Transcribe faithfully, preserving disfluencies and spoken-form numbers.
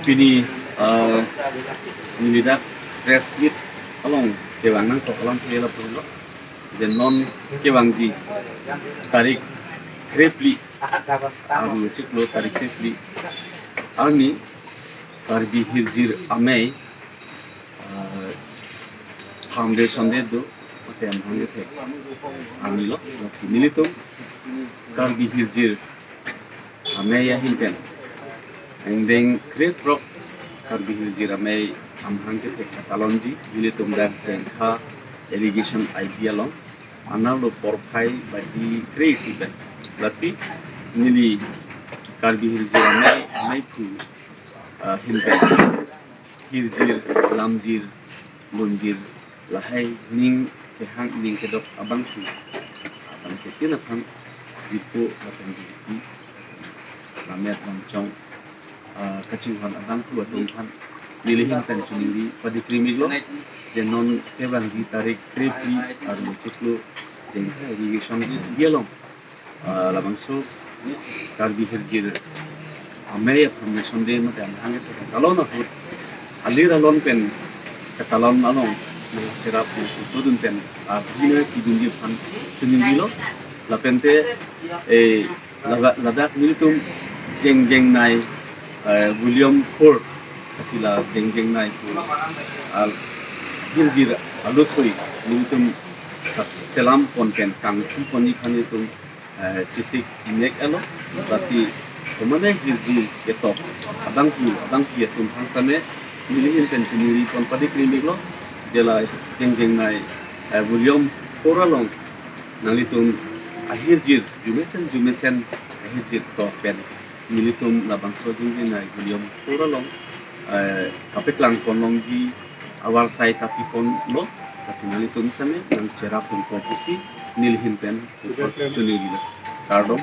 Pini, eh, neli dak press meet along kevang nangkok alam si lapu lo. Je non kevangji tarik krephli, arni chiklo tarik krephli arni Karbi Hirjir Amei, eh, foundation day do, mate amhang kethek arni lo, lasi nelitum Karbi Hirjir Amei ahin pen angdeng krethrok Karbi Hirjir Amei amhang kethek katalonji, nelitum dak Jengkha Irrigation I P along, anerlo porphai baji kre-isi pen. Lasi neli Karbi Hirjir Amei, ameiphu, ah, ahin pen hirjir, lamjir, lunjir, lahai ning kehang ning kedok abangphu, abangphutin aphan jirpo lapen jirpi, lammet lamchong, ah, kachinghan abangphu atum aphan neli ahin pen choningri padi krim-iklo, je non kevangji tarik krephli, arni chiklo, Jengkha Irrigation day along, ah, labangso Karbi Hirjir Amei a-foundation day mate amhang kethek katalon ahut, alir alon pen katalon along cherap pu putodun pen, ah, bina kidunji aphan choningrilo. Lapente, eh, laga-, ladak nelitum Jengjengnei, eh, volume four, asila Jengjengnei pu, ah, hirjir aluthoi nelitum selam pon pen kangthi ponji aphan nelitum, eh, chesik mek alo, lasi komane hirjir ketok abangphu, abangphi atum aphan same neli ahin pen choningri pon padi krim-iklo, je la Jengjengnei, eh, volume four along nanglitum ahirjir jumesen jumesen ahirjir tok pen nelitum labangso Jengjengnei volume four along, eh, kapeklang ponlongji avarsai tapi ponlo, lasi nanglitum same nangcherap ponpo pusi neli ahin pen choningrilo. Kardom.